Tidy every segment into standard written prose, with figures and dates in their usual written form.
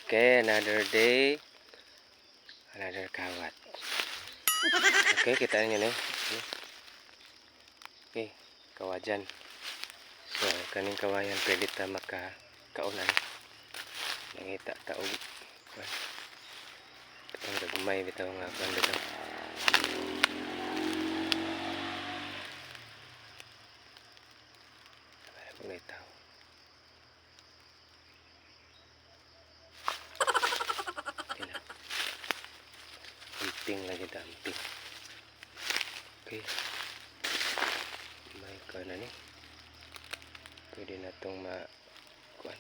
Okay, another day. Another kawat. Okay, kita niyo na. Okay, kawajan. So, kaning kawayan pwede ta maka kaunan. Nangita ta og kuan. Bitong gagmay bitaw nga kuan bitaw. Wala po may tao. Okay na. Amping lagi ta, amping. Okay. May kuan na ni. Pwede na itong ma kuan.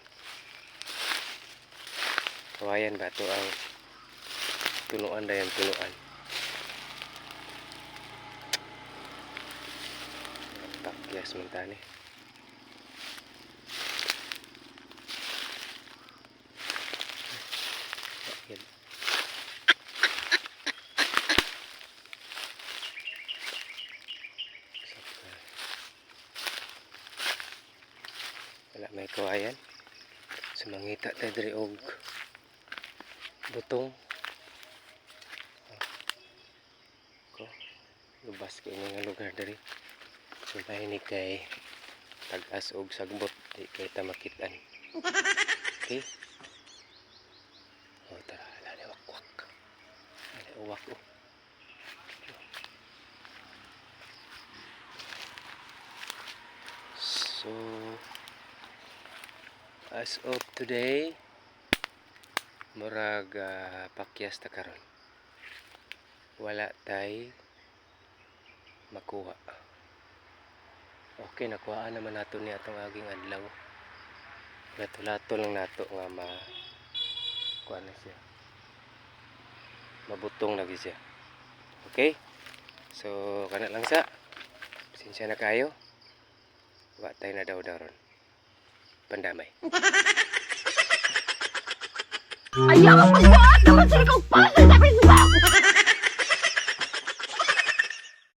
Kawayan ba ito ang tunuan dayan tunuan. Pakyas man tani. Yan. Sakta. Wala may kawayan. So mangita tayo diri og butong. Ko lubas kay ini nga lugar diri. So mahinig kay tag-as og sagbot di kay ta makitaan. Okay. Oh, tara, ala wakwak. Ala uwak oh. So as of today, murag pakyas ta karon. Wala tay makuha. Okay, nakuhaan naman nato ni atong aging adlaw. Lato-lato lang nato nga ma kuha na siya. Mabutong na gyud siya. Okay? So kana lang sa. Pasensya na kayo. Wa tayo na daw daron. Pandamay. Ayaw ang magbuhat naman sa ikaw pa sa